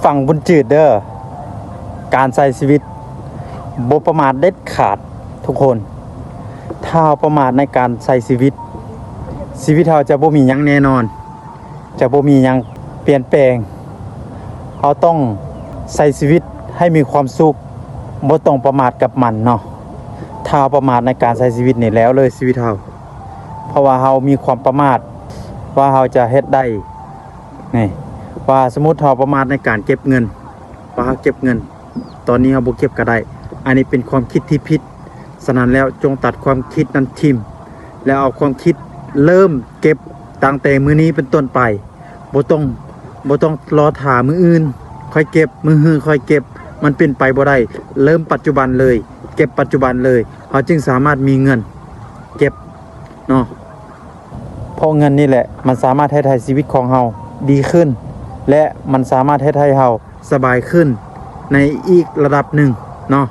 ຟັງບຸນຈືດເດີ. ການໃຊ້ຊີວິດບໍ່ປະໝາດເດັດຂາດທຸກຄົນ. ຖ້າເຮົາປະໝາດໃນການໃຊ້ຊີວິດ, ຊີວິດເຮົາຈະບໍ່ມີຫຍັງແນ່ນອນ, ຈະບໍ່ມີຫຍັງປ່ຽນແປງ. ເຮົາຕ້ອງໃຊ້ຊີວິດໃຫ້ມີຄວາມສຸກ, ບໍ່ຕ້ອງປະໝາດກັບມັນເນາະ. ຖ້າເຮົາປະໝາດໃນການໃຊ້ຊີວິດນີ້, ແລ້ວເລີຍຊີວິດເຮົາ. ເພາະວ່າເຮົາມີຄວາມປະໝາດວ່າເຮົາຈະເຮັດໄດ້. ນີ້ ວ່າສົມມຸດເຮົາປະໝາດໃນການເກັບເງິນ, ວ່າເຮົາເກັບເງິນ, ຕອນນີ້ເຮົາບໍ່ເກັບກໍໄດ້. ອັນນີ້ເປັນຄວາມຄິດທີ່ຜິດ. ສະນັ້ນແລ້ວ ຈົ່ງຕັດຄວາມຄິດນັ້ນຖິ້ມ ແລ້ວເອົາຄວາມຄິດເລີ່ມເກັບຕັ້ງແຕ່ມື້ນີ້ເປັນຕົ້ນໄປ. ບໍ່ຕ້ອງ ບໍ່ຕ້ອງລໍຖ້າມື້ອື່ນຄ່ອຍເກັບ, ມື້ຮືຄ່ອຍເກັບ, ມັນເປັນໄປບໍ່ໄດ້. ເລີ່ມປັດຈຸບັນເລີຍ, ເກັບປັດຈຸບັນເລີຍ, ເຮົາຈຶ່ງສາມາດມີເງິນເກັບເນາະ. ເພາະເງິນນີ້ແຫຼະ ມັນສາມາດເຮັດໃຫ້ຊີວິດຂອງເຮົາດີຂຶ້ນ ແລະ ມັນສາມາດເຮັດໃຫ້ເຮົາສະບາຍຂຶ້ນໃນອີກລະດັບໜຶ່ງເນາະ.